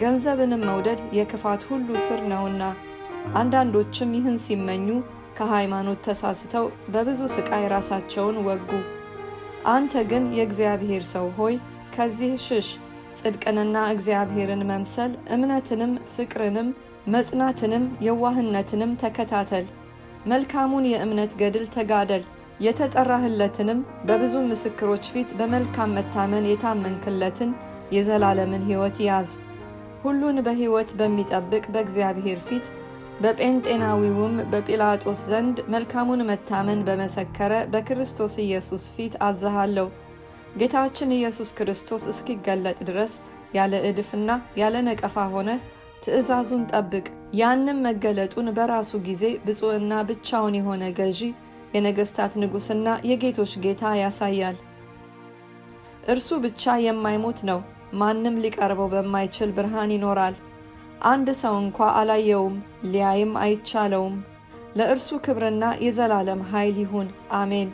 ገንዘብንም መውደድ የክፋት ሁሉ ስር ነውና፣ አንዳንዶችም ይህን ሲመኙ ከሃይማኖት ተሳስተው በብዙ ሥቃይ ራሳቸውን ወጉ። አንተ ግን የእግዚአብሔር ሰው ሆይ፣ ከዚህ ሽሽ። ጽድቅንና እግዚአብሔርን መምሰል፣ እምነትንም፣ ፍቅርንም፣ መጽናትንም፣ የዋህነትንም ተከታተል። መልካሙን የእምነት ገድል ተጋደል። የተጠራህለትንም በብዙ ምስክሮች ፊት በመልካም መታመን የታመንክለትን የዘላለምን ሕይወት ያዝ። ሁሉን በሕይወት በሚጠብቅ በእግዚአብሔር ፊት፣ በጴንጤናዊውም በጲላጦስ ዘንድ መልካሙን መታመን በመሰከረ በክርስቶስ ኢየሱስ ፊት አዝሃለሁ። ጌታችን ኢየሱስ ክርስቶስ እስኪገለጥ ድረስ ያለ እድፍና ያለ ነቀፋ ሆነህ ትእዛዙን ጠብቅ። ያንም መገለጡን በራሱ ጊዜ ብፁዕና ብቻውን የሆነ ገዢ፣ የነገሥታት ንጉሥና የጌቶች ጌታ ያሳያል። እርሱ ብቻ የማይሞት ነው፣ ማንም ሊቀርበው በማይችል ብርሃን ይኖራል። አንድ ሰው እንኳ አላየውም፣ ሊያይም አይቻለውም። ለእርሱ ክብርና የዘላለም ኃይል ይሁን፣ አሜን።